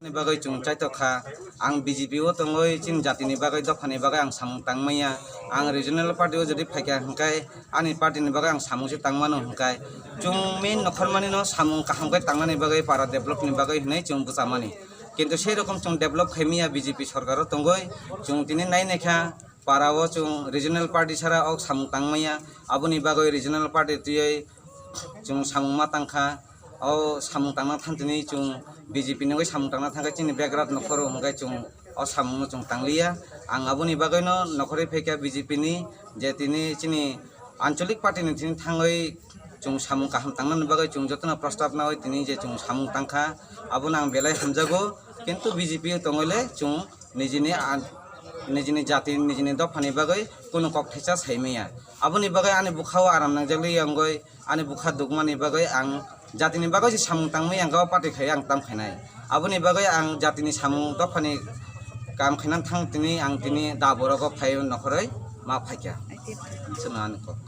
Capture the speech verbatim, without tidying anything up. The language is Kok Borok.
Ni bagwi chwng chaitok kha, ang B J P o tongwi chini jatini bagwi, dophani bagwi ang samung tangmaya. Ang regional party o jodi phaikha hwnkhe ani party ni bagwi ang samung se tangmano hwnkhe chwng main nokhormani no samung kaham khe tangnani bagwi, para develop ni bagwi hwnwi chwng bwchamani. Kintu sei rokom chwng develop khaimaya, B J P sorkar o tongwi chwng tini nai naikha. Para o chwng regional party sara o samung tangmaya, aboni bagwi regional party twiwi chwng samung ma tangkha. O samung tangna thang tini chwng B J P ni wi samung tangna thangkhe chini begrat nokhoro hwnkhe chwng o samung no chwng tangliya. Ang aboni bagwi no nokhorwi phaikha B J P ni, je tini chini ancholik party ni tini thangwi chwng samung kaham tangnani bagwi chwng jotono prostab nawi tini je chwng samung tangkha, abono ang belai hamjago. Kintu B J P o tongwile chwng nijini an-, nijini jati, nijini dophani bagwi kunu kok thaisa saimaya. Aboni bagwi ani bwkhao aram nangjakli wngwi, ani bwkha dukmani bagwi ang jatini bagwi se samung tangmaya, ang o party khai ang tam khainai. Aboni bagwi ang jatini samung dophani kam khaina thang tini ang tini da borogo phai nokhorwi ma phaikha. Chwng ani kok.